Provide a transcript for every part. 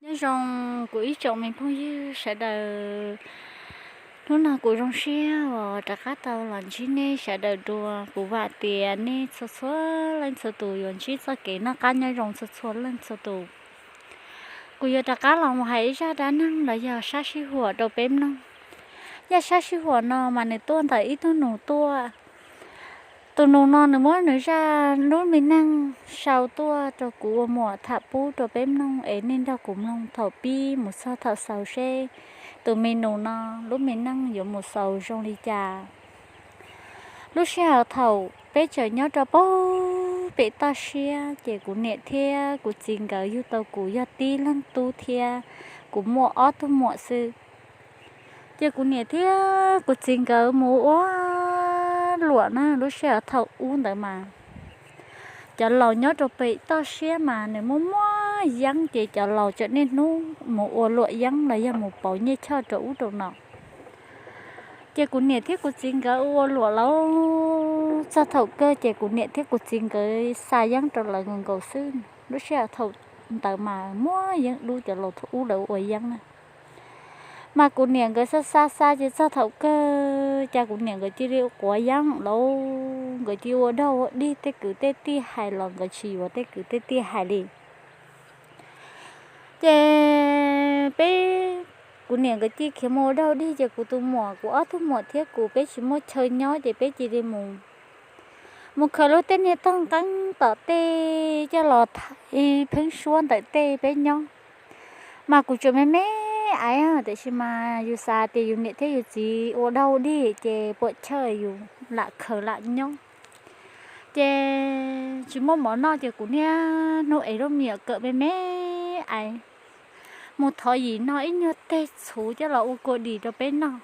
Nyob zoo kuv ib tsoom me phooj ywg sawv daws, hnub no kuv zoo siab uas rov qab tau los ntsib nej sawv daws dua. Kuv vam tias nej txhua txhua leej txhua tus yuav ntsib txoj kev noj qab nyob zoo txhua txhua leej txhua tus. Kuv yuav rov qab los mus hais ib zaj dab neeg los yog sab sij huam rau peb mloog. Yog sab sij huam no mas nws tuaj ntawm ib tug nus tuaj. Tus nus no nws muab nws zaj lub me neej sau tuaj rau kuv ua muam tham pub rau peb mloog es nej nrog kuv mloog thaum pib mus txog thaum xaus seb tus me nus no lub me neej yuav mus xaus zoo li cas. Lub sij hawm thaum peb tseem nyob rau pem toj siab ces kuv niam thiab kuv txiv nkawd yug tau kuv yog tib leeg tub thiab kuv muaj ob tug muam xwb. Ces kuv niam thiab kuv txiv nkawd mus ua luam na. Lub sij hawm thaum ub ntawd mas cov laus nyob rau pem toj siab mas nws muaj muaj yeeb ces cov laus tseem niaj hnub mus ua luam yeeb los yog mus pauv nyiaj choj rau ub rau no. Ces kuv niam thiab kuv txiv nkawd ua luam lawm txog thaum kawg ces kuv niam thiab kuv txiv nkawd xa yeeb rau lawv nkaus nkaus xwb. Lub sij hawm thaum ntawd mas muaj yeeb dub, cov laus thaum ub lawv ua yeeb na. Mas kuv niam nkawd xa xa xa ces txog thaum kawg ces kuv niam nkawd cia li quav yeeb lawm, nkawd cia li ua dog ua dig, tej kwv tej tij hais los nkawd tsis yuav tej kwv tej tij hais li. Ces peb, kuv niam nkawd cia li khiav mus ua dog ua dig ces kuv tus muam, kuv ob tug muam thiab kuv peb tsis muaj chaw nyob ces peb cia li mus mus khaws lub tej niag tooj qeeb tom tej coj los thaiv pheeb suab ntawm tej peb nyob. Mas kuv tseem me me aiv, tiam sis mas yus xav tias yus niam thiab yus txiv ua dog ua dig ces puam chawj yus lam khaws lam nyob. Ces tsis muaj mov noj ces kuv niaj hnub es lub me nyuam kawm me me aiv, mus thov yim no ib nyuag teg txhuv coj los ua kua dis rau peb noj.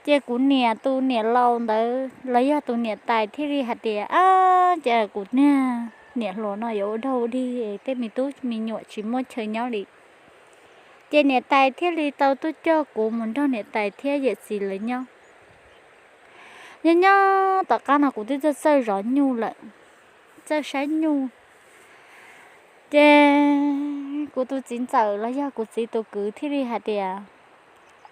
Ces kuv niam tus niam laus ntawd los yog tus niam tais thiaj li hais tias, Ab, cas kuv niag niam hluas no yuav ua dog ua dig, tej me tub me nyuam tsis muaj chaw nyob li. Ces niam tais thiaj li tau tuaj coj kuv mus nrog niam tais thiab yawm txiv lawv nyob. Nyob nyob tom qab no kuv twb txawj txawj zov nyuj lawm, txawj saib nyuj. Ces kuv tus txiv ntxawm los yog kuv txiv tus kwv thiaj li hais tias,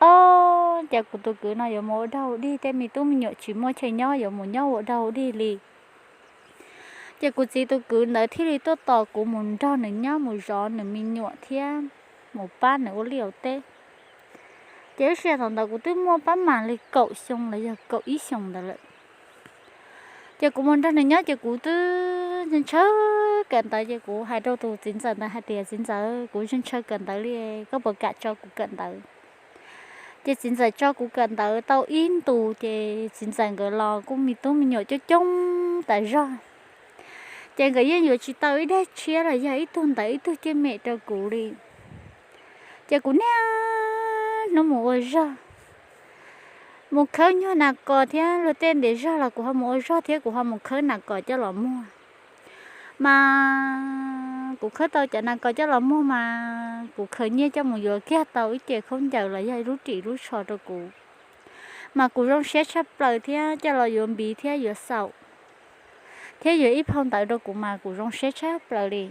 Ob, cas kuv tus kwv no yuav mus ua dog ua dig, tej me tub me nyuam tsis muaj chaw nyob yuav mus nyob ua dog ua dig li. Ces kuv txiv tus kwv ntawd thiaj li tuaj tos kuv mus nrog nws nyob, mus zov nws me nyuam thiab mus pab nws ua liaj ua teb. Ces lub sij hawm thaum ntawd kuv twb muaj pab mam li kaum xyoo los yog kaum ib xyoos ntawd lawm. Ces kuv mus nrog nws nyob ces kuv twb ntshaw kawm ntawv, ces kuv hais rau tus txiv ntxawm ntawd hais tias, Txiv ntxawm, kuv ntshaw ntshaw kawm ntawv li, koj puas kam tso kuv kawm ntawv? Ces txiv ntxawm tso kuv kawm ntawv tau ib ntus ces txiv ntxawm nkawd los kuj me tub me nyuam coob coob tas zog. Ces nkawd yeej yuav tsis tau ib daim tshiab los yog ib tug ntawv ib tug cwj mem rau kuv li. Ces kuv niaj hnub mus ua zog, mus khawb nyuag nas kos thiab luag tej ntiav zog los kuv ho mus ua zog thiab kuv ho mus khawb nas kos coj los muag. Mas kuv khawb tau cov nas kos coj los muag mas kuv khaws nyiaj coj mus yuav kiag tau ib ce khaub ncaws los yog ib lub ris lub tsho rau kuv. Mas kuv zoo siab tshaj plaws thiab coj los yuav npiv thiab yuav xaum thiab yuav ib phau ntawv rau kuv mas kuv zoo siab tshaj plaws li.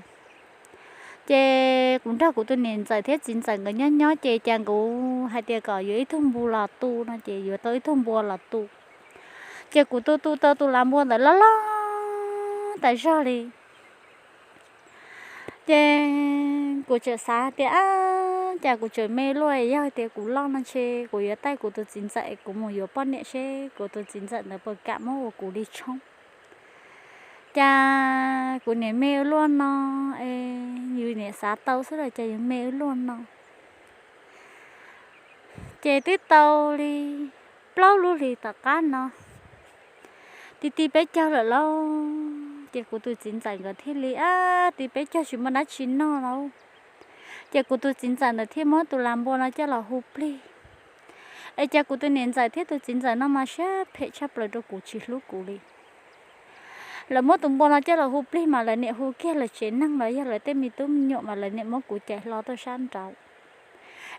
Ces kuv nrog kuv tus niam ntxawm thiab txiv ntxawm nkawd nyob nyob ces cas kuv hais tias kom yuav ib tug npua los tu no ces yuav tau ib tug npua los tu. Ces kuv tu tu tau tus lag npua ntawd loj loj tas zog li. Ces kuv tseem xav tias, Ab, cas kuv tseem me luaj, yog tias kuv loj no ntshe kuv yuav taij kuv tus txiv ntxawm kuv mus yuav poj niam seb kuv tus txiv ntxawm ntawd puas kam muab ua kuv li tshoob. Cas kuv niam me ua luaj no, es yus niam xav tau xwb los cas yus me ua luaj no. Ces twb tau li plaub lub hlis tom qab no, ti ti peb caug lawm lauj, ces kuv tus txiv ntxawm nkawd thiaj li, Ab, ti peb caug tsis muaj dab tsi noj lauj. Ces kuv tus txiv ntxawm ntawd thiaj muab tus lag npua no coj los hu plig. Es cas kuv tus niam ntxawm thiab tus txiv ntxawm no mas siab phem tshaj plaws rau kuv, tsis hlub kuv li. Lawv muab tus npua no coj los hu plig mas lawv niam hu kiag lawv tsev neeg los yog lawv tej me tub me nyuam mas lawv niam muab kuv cais hlo tuaj sab nraud.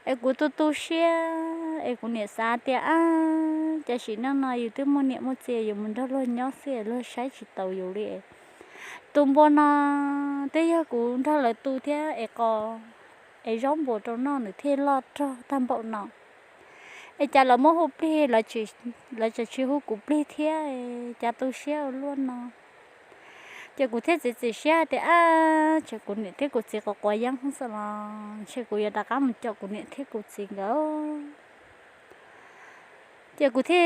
Es kuv tu tu siab es kuv niam xav tias, Ab, cas sim neej no yus twb muaj niam muaj txiv, yus mus nrog luag nyob xwb luag saib tsis taus yus li. Tus npua no twb yog kuv nrog lawv tu thiab es qos es zaub npua rau noj nws thiaj loj rog tag npaum no. Es cas lawv muab hu plig, lawv tseem tsis hu kuv plig thiab, cas tu siab ua luaj no. Ces kuv thiaj txiav txim siab hais tias, ab, tsam kuv niam thiab kuv txiv quav quav yeeb xwb los ntshe kuv yuav rov qab mus caum kuv niam thiab kuv txiv nkawd. Ces kuv thiaj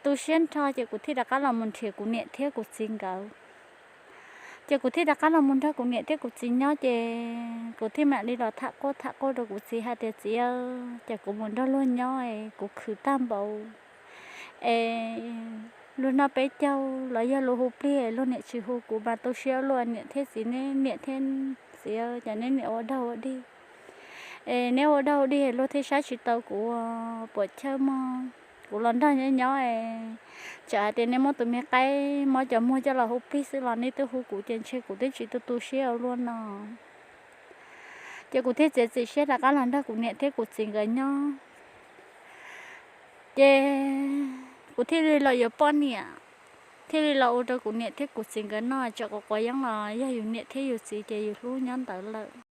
tu siab nrho, ces kuv thiaj rov qab los mus nrhiav kuv niam thiab kuv txiv nkawd. Ces kuv thiaj rov qab los mus nrog kuv niam thiab kuv txiv nyob, ces kuv thiaj mam li los tham quaj tham quaj rau kuv txiv hais tias, txiv, ces kuv mus nrog luag nyob es kuv khwv tag npaum es luag noj peb caug los yog luag hu plig, luag niam tsis hu kuv mas tu siab luaj. Niam thiab txiv, neb niam thiab txiv, ces neb niam ua dog ua dig, es neb ua dog ua dig luag thiaj saib tsis tau kuv, puas chawj mog. Kuv los nrog nyob nyob es tsam hais tias neb muab tus me qaib mob cov muag coj los hu plig xwb los neb twb hu kuv, ces ntshe kuv twb tsis tu tu siab ua luaj no. Ces kuv thiaj txiav txim siab rov qab los nrog kuv niam thiab kuv txiv nkawd nyob. Ces kuv thiaj li los yuav poj niam, thiaj li los ua rau kuv niam thiab kuv txiv nkawd noj, tsam quav quav yeeb los yog yus niam thiab yus txiv ces yus hlub nyob ntawd lawm.